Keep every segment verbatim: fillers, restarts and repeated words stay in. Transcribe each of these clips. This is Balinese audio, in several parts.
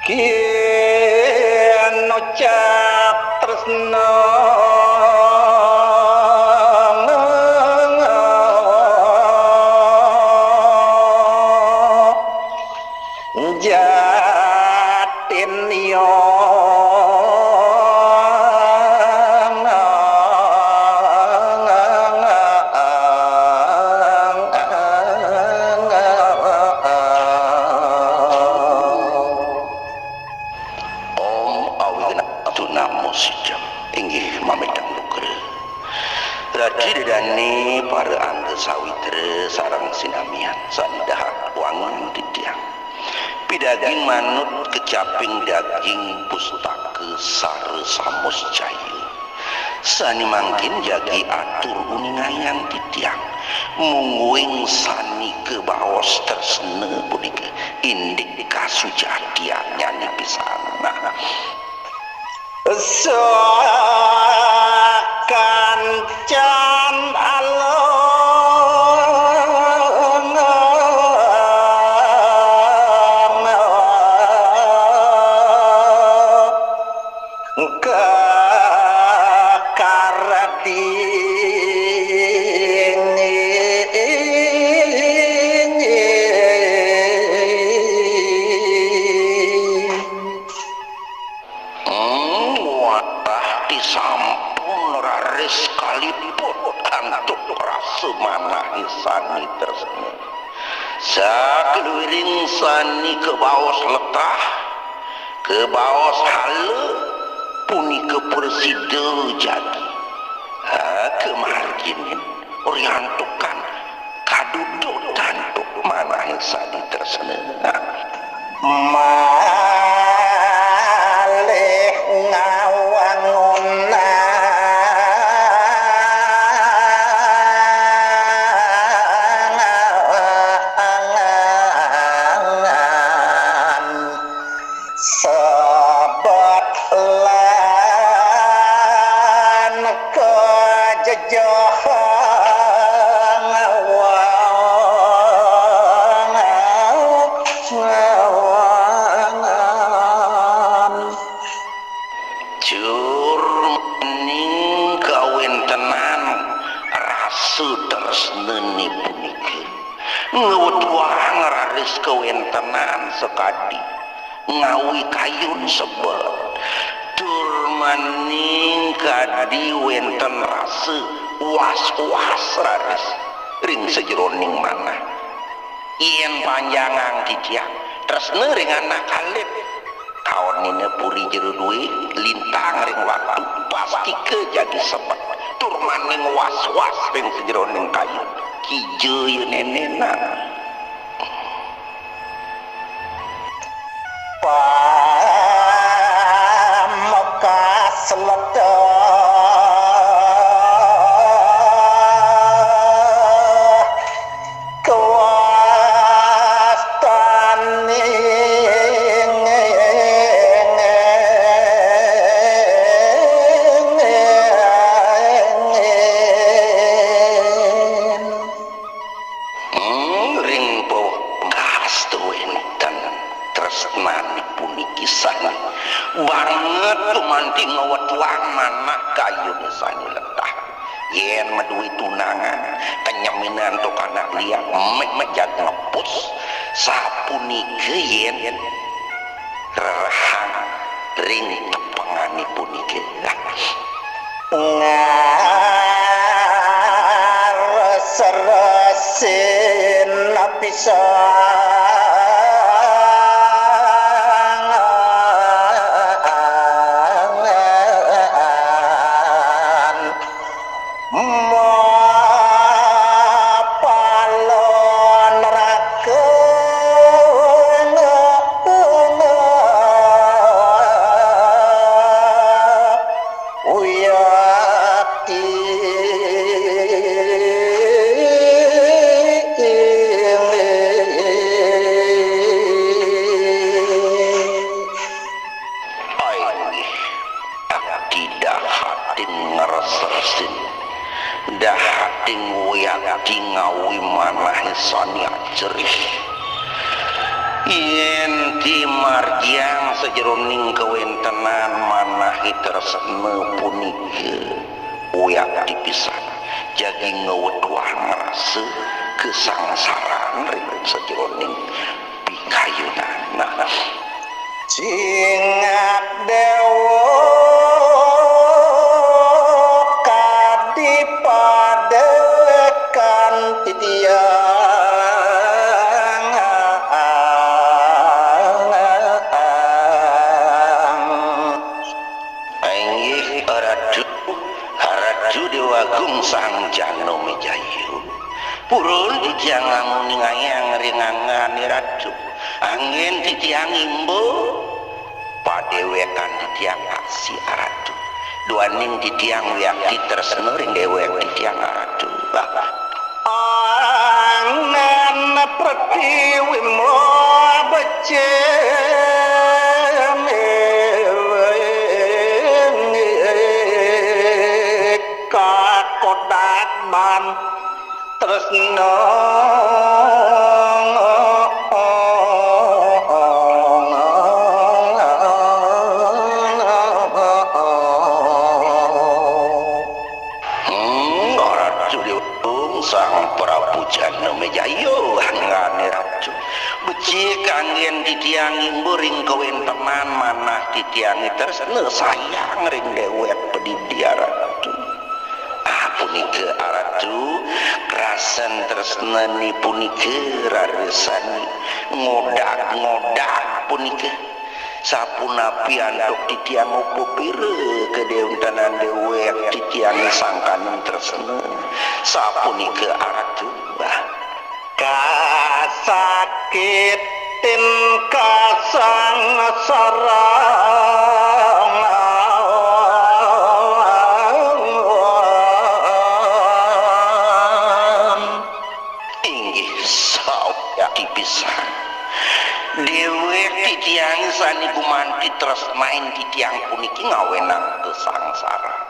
Kian ucap tresna jatin yo. Om Awighnam Astu Namo Sidham. Inggih mamitang nugraha. Radi dedane para angga sawitra sareng sinamian sane dahat wangun titiang. Pidaging manut kecaping daging pustaka Sara Samuscaya. Sane mangkin jagi atur uningayang titiang, mungguing sane kabaos tresna punika indik kasujatiannyané pisan. Nah, sakancan alon kakarading. Hmm, wantah disampun raris kaliput antuk rasa manah sane tresna. Sakluwiring sane kabaos letah, kabaos hala, punika prasida jagi. Ha, kamarginin, riantukan kaduduk antuk manah sane tresna. Malih ngawangan sebet lan kejejehang ngawangan. Jur mening kawentenan rasa tresnane punika, ngwetuang raris kawentenan sakadi ngawi kayun sebet. Tur mening kadi wenten rasa was-was raris ring sajeroning manah. Yen panjangang titiang tresna ring anak alit, kaonina puri jero duwe, lintang ring watu, pastika jagi sebet. Tur mening was-was ring sajeroning kayun, kija ya nenenan. Pamekas letah kawastaning. Hmm, ring pawekasta wenten tresnane puniki sane banget gumanti ngwetuang manah kayun sane letah. Yen madué tunangan, kenyemina antuk anak liak, méh, méh jag ngepus, sapunika yen rerehang ring tepengané punika. Ngares-resin pisan. Mapalon raga uyati. Ai, abdi dahating ngres-resin, dahating wiakti ngawi manahé sané ajerih. Yén ti margiang Jroning kawéntenan manah tresna punika wiakti pisan, jagi ngawetuhang rasa kasangsaran ring sajroning pikayunan. Nah, sing déwa kadi padekan titiang. Inggih Ratu, Ratu Déwagung Sang Janaméjaya. Purun titiang ngamuningayang ring anggané Ratu. Anggén titiang imba padéwékan titiang aksi Ratu. Duaning titiang wiakti tresna ring déwék titiang Ratu. Angan pretiwi becik kakodak ban tresna. Hmm, Ratu Déwa Agung Sang Prabu Janaméjaya, anggané Ratu. Becik anggén titiang imba ring kawéntenan manah titiangé tresna sayang ring déwék padidi Ratu. Ah, punika Ratu, rasan tresnané punika rarisane ngodag-ngodag punika. Sapunapi antuk titiang upapira kadéwéntenan déwék titiang sangkaning tresna. Sapunika Ratu. Ah. Kasakitin kasangsaran. Inggih sawiakti pisan. Déwék titiang sané gumanti tresnain titiang puniki ngawénang kasangsaran.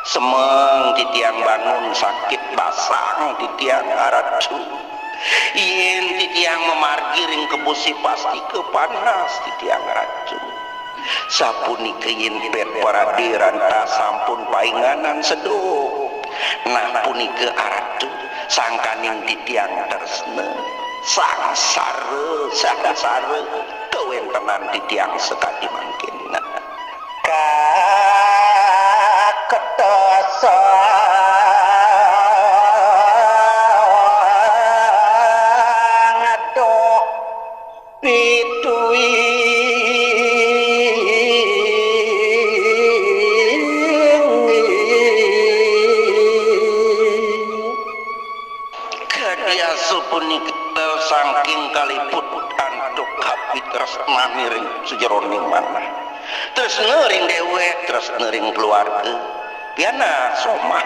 Semeng titiang bangun sakit basang titiang Ratu. Yén titiang mamargi ring kebusé pasti kapanas titiang Ratu. Sapunika yén pét parade ranta sampun painganan seduk. Nah, punika Ratu, sangkaning titiang tresna. Sangsara, sangsara, kawéntenan titiang sakadi mangkin. Nah. Kaketesang aduh pituing. Kadi asapunika saking kaliput antuk kapitresnané ring sajeroning manah. Tresna ring déwék, tresna ring keluarga. Pianak somah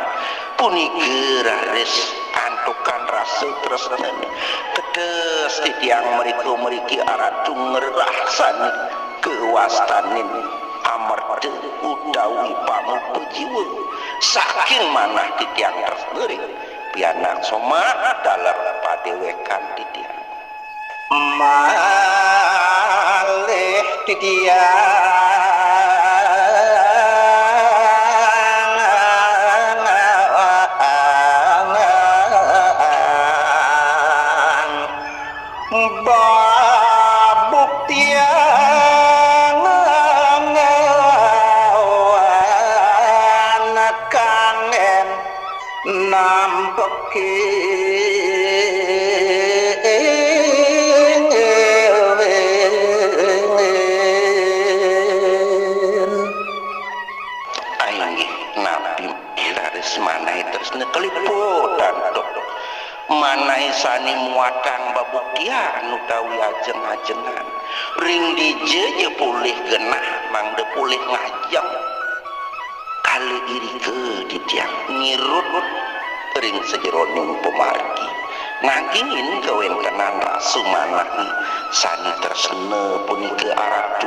punika raris antukan rasa tresnané. Tetes titiang mrika mriki Ratu ngrerah sané kawastanin amerta utawi pangupa jiwa. Saking manah titiang tresna ring pianak somah taler padéwékan titiang. Malih titiang babuktiang kangen nampekin. Inggih, napi raris manahé tresna kaliput antuk manahé sané muatang babuktian utawi ajeng-ajengan. Ring dija ja polih genah mangda polih ngajeng. Kala irika titiang ngirut ring sajeroning pamargi. Nangingin kawéntenan rasa manahé sané tresna punika Ratu